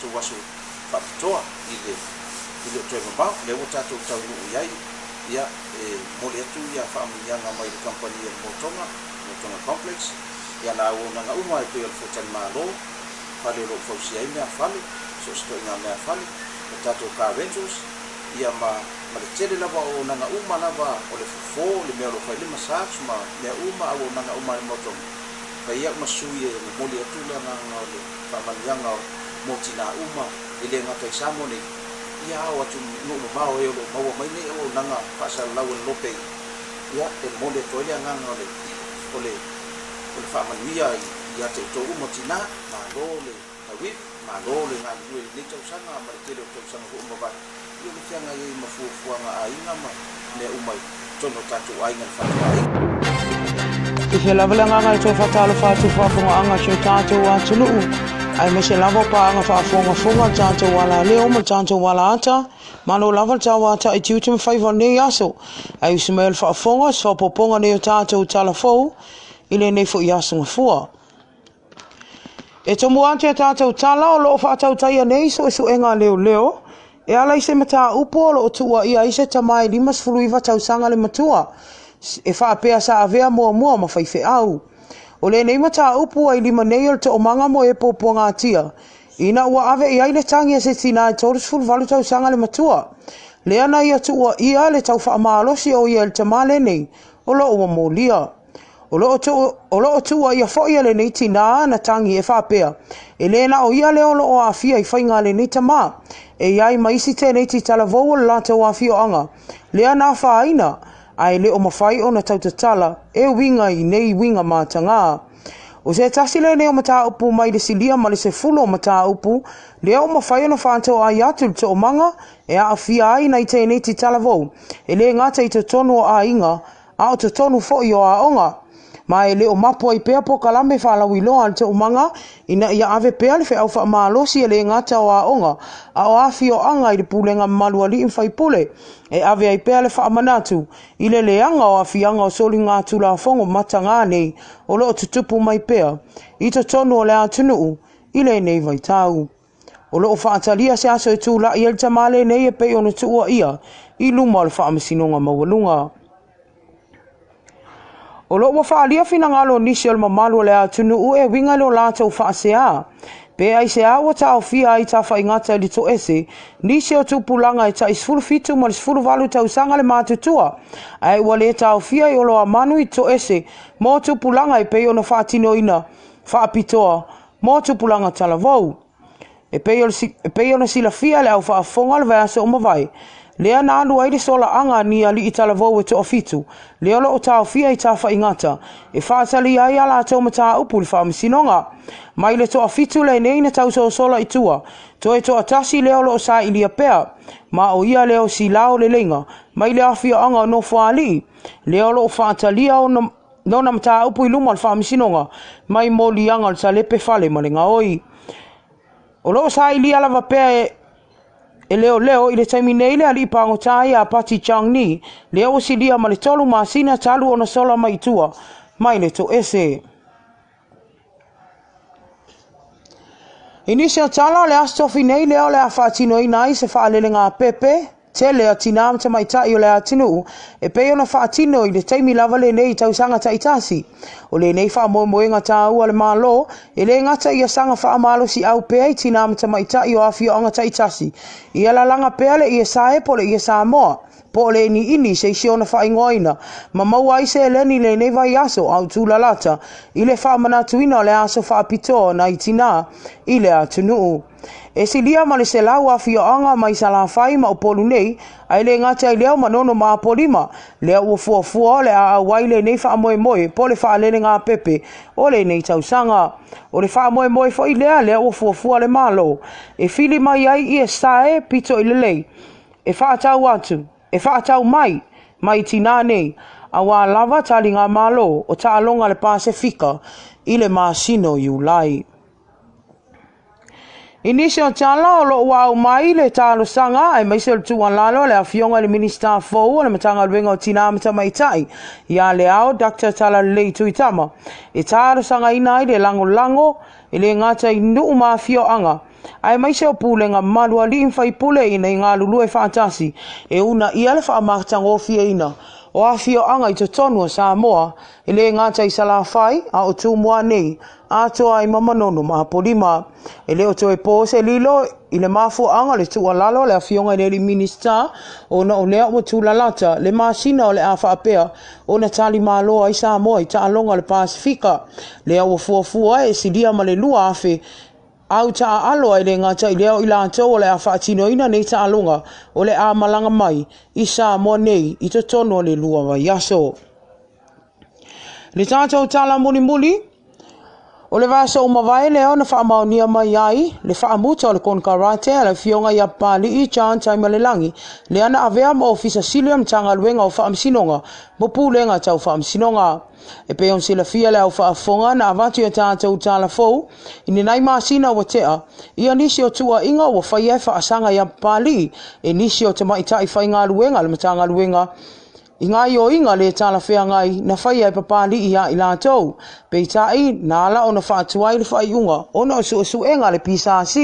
tatou aso faapitoa i le e le o toe mamao, lea ua tatou taunuu i ai, ia, e momoli atu ia faamanuiaga mai le kamupani a le Motoga, Motoga Complex, i ana auaunaga uma e pei o le faletalimalo, fale o lo o fausia ai meafale, so o se ituaiga meafale, o tatou car rentals, ia ma ma le tele lava o auaunaga uma lava o le fofo, le mea o lo o fai le massage ma mea uma, auaunaga uma a le Motoga. Fai ai au ma sui e momoli atu le agaga o le faamanuiaga mo tina uma e le gata i Samoa nei, ia ao atunuu mamao e o lo o maua mai nei auaunaga faasalalau e le Lopei, ia e momoli atu ai le agaga o le o le o le faamanuia ia te outou uma tina, malo le tauivi, malo le galulue i lenei tausaga ma le tele o tausaga foi ua mavae, ia o le feagai ai ma fuafuaga a aiga ma mea uma i totonu o tatou aiga i le faleaiga. Fiafia lava le agaga e toe faatalofa atu i faafofogaaga a si o tatou atunuu, aemaise lava o paaga faafogafoga a le tatou alaleo ma le tatou alaata. Malo lava le tauatai tiute ma faiva o lenei aso. Ae usi mai o le faafofoga o se faaopoopoga nei o tatou tala fou i lenei foi aso Gafua. E tomua atu i a tatou tala o lo o faatautaia nei suesuega a leoleo e ala i se mataupu o lo o tuuaia ai se tama e 59 tausaga le matua e faapea sa avea muamua ma faifeau. O lenei mataupu ua i lima nei o le toomaga mo e puapuagatia ina ua ave i ai le tagi a se tinā e 38 tausaga le matua, lea na ia tuuaia le tau faamalosi o ia i le tama lenei o lo o ua molia. O lo o tuuaia foi e lenei tinā ana tagi e faapea, e le na o ia lea o lo o aafia i faiga a lenei tama. E i ai ma isi tēneiti talavou o le latou afioaga lea na afaina, ae le o mafai ona tautatala e uiga i nei uiga matagā. O se tasi lenei o mataupu mai le silia ma le sefulu o mataupu lea ua mafai ona faatoai atu i le toomaga e aafia ai nai tēneiti talavou, e le gata i totonu o aiga, a o totonu foi o aoga. Ma e le o mapu ai pea polokalame faalauiloa a le Toomaga ina ia ave pea le feau faamalosi e le gata o aoga, a o afioaga i le pulega mamalu a alii ma faipule, e ave ai pea le faamanatu i le leaga o aafiaga o soligatulafono matagā nei o lo o tutupu mai pea i totonu o le atunuu i lenei vaitau. O lo o faatalia se aso e tulai ai le tama lenei e pei ona tuuaia i luma o le Faamasinoga Maualuga. O lo o ua faaalia finagalo o nisi o le mamalu o le atunuu e uiga i lo latou faasea. Pe aisea ua taofia ai tafaigata i le toese nisi o tupulaga e tai 17 ma le 18 tausaga le matutua, ae ua le taofia i oloamanu i toese mo tupulaga e pei ona faatinoina faapitoa mo tupulaga talavou. E pei, o le, e pei ona silafia e le au faafofoga o le vaiaso ua mavae, lea na alu ai le solaaga a ni alii talavou e toafitu, lea o lo o taofia i Tafaigata, e faatalia ai a latou mataupu i le faamasinoga. Mai le toafitu lenei na tausosola i tua, toe toatasi lea o lo o sailia pea, ma o ia lea o Silao Leleiga, mai le afioaga o Nofoalii, lea o lo o faatalia ona lona mataupu i luma o le faamasinoga mai moliaga o le talepe fale ma le gaoi. O lo o sailia lava pea e e leoleo i le taimi nei le alii pagota ia Pati Chong Ni, lea ua silia ma le tolu masina talu ona sola mai i tua mai le toese. I nisi o tala o le Aso Tofi nei lea o le a faatinoina ai se faalelega pepe tele a tinā ma tamaitai o le atunuu e pei ona faatino i le taimi lava lenei i tausaga taitasi. O lenei faamoemoega taua a le Malo e le gata ia saga faamalosiau pea i tinā ma tamaitai o afioaga taitasi, ia lalaga pea le ie sae po o le ie Samoa, po o le iniini se isi ona faaigoaina, ma maua ai seleni i lenei vaiaso a o tūlalata i le faamanatuina o le aso faapitoa nai tinā i le atunuu. E silia ma le 100 afioaga mai Salafai ma Upolu nei, ae le gata i lea o Manono ma Apolima, lea ua fuafua o le a auai lenei faamoemoe po o le faalelegāpepe o lenei tausaga. O le faamoemoe foi lea lea ua fuafua le Malo e fili mai ai ie sae pito i lelei e faatau atu, e faatau mai, mai tinā nei, auā lava taligamalo o taaloga a le Pasefika i le masina o Iulai. I nisi o tala o lo o ua aumai le talosaga aemaise o le tuualalo a le Afioga i le Minisita fou o le Matagaluega o Tinā ma Tamaitai ia Leao Dr. Talalelei Tuitama e talosagaina ai le lagolago e le gata i nuu ma afioaga Aemaise o pulega mamalu a alii ma faipule ina ia galulue faatasi e uunaia le faamatagofieina o afioaga i totonu o Samoa, e le gata i Salafai, a o Tumua nei, atoa ai ma Manono ma Apolima. E le o toe po se lilo i le mafuaaga o le tuualalo a le Afioga i le alii Minisita, ona o lea ua tulalata le masina o le a faapea ona talimalo ai Samoa i taaloga o le Pasefika, lea ua fuafua e silia ma le 2,000 au taaalo, e le gata i lea o i latou o le a faatinoina nei taaloga o le a malaga mai i Samoa nei i totonu o le 2 vaiaso. Le tatou tala mulimuli, o le vaiaso ua mavae lea ona faamaonia mai ai le faamuta o le konekarate a le Afioga ia Papali'i John Taimalelagi, lea na avea ma Ofisa Sili o le Matagaluega o Faamasinoga ma Pulega Tau Faamasinoga. E pei ona silafia le au faafofoga na avatu i a tatou tala fou i ni nai masina ua tea, ia nisi o tuuaiga ua faia e faasaga iā Papali'i e nisi o tamaitai faigaluega a le Matagaluega i gaoioiga le talafeagai na faia e Papali'i iā i latou. Peitai, na ala ona faatuai le faaiuga ona o suesuega a le PSC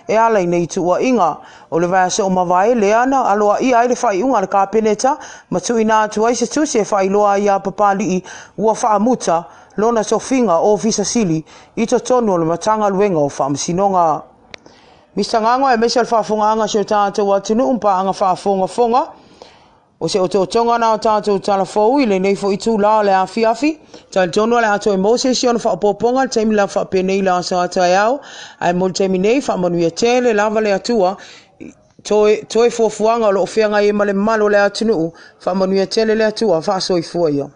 e ala i nei tuuaiga. O le vaiaso ua mavae lea na aloaia ai le faaiuga a le Kapeneta ma tuuina atu ai se tusi e faailoa ai iā Papali'i ua faamuta lona tofiga Ofisa Sili i totonu o le Matagaluega o Faamasinoga. Mister Gago aemaise o le faafofogaaga a si o tatou atunuu ma paaga faafogafoga, O se otootoga na o tatou tala fou i lenei foi itulā o le afiafi. Talitonu o le a toe maua se isi ona faaopoopoga i le taimi lava faapenei i le aso a taeao, ae mo le taimi nei, faamanuia tele lava le Atua toe, toe fuafuaga o lo o feagai ai ma le mamalu o le atunuu. Faamanuia tele le Atua, faasoifua ia.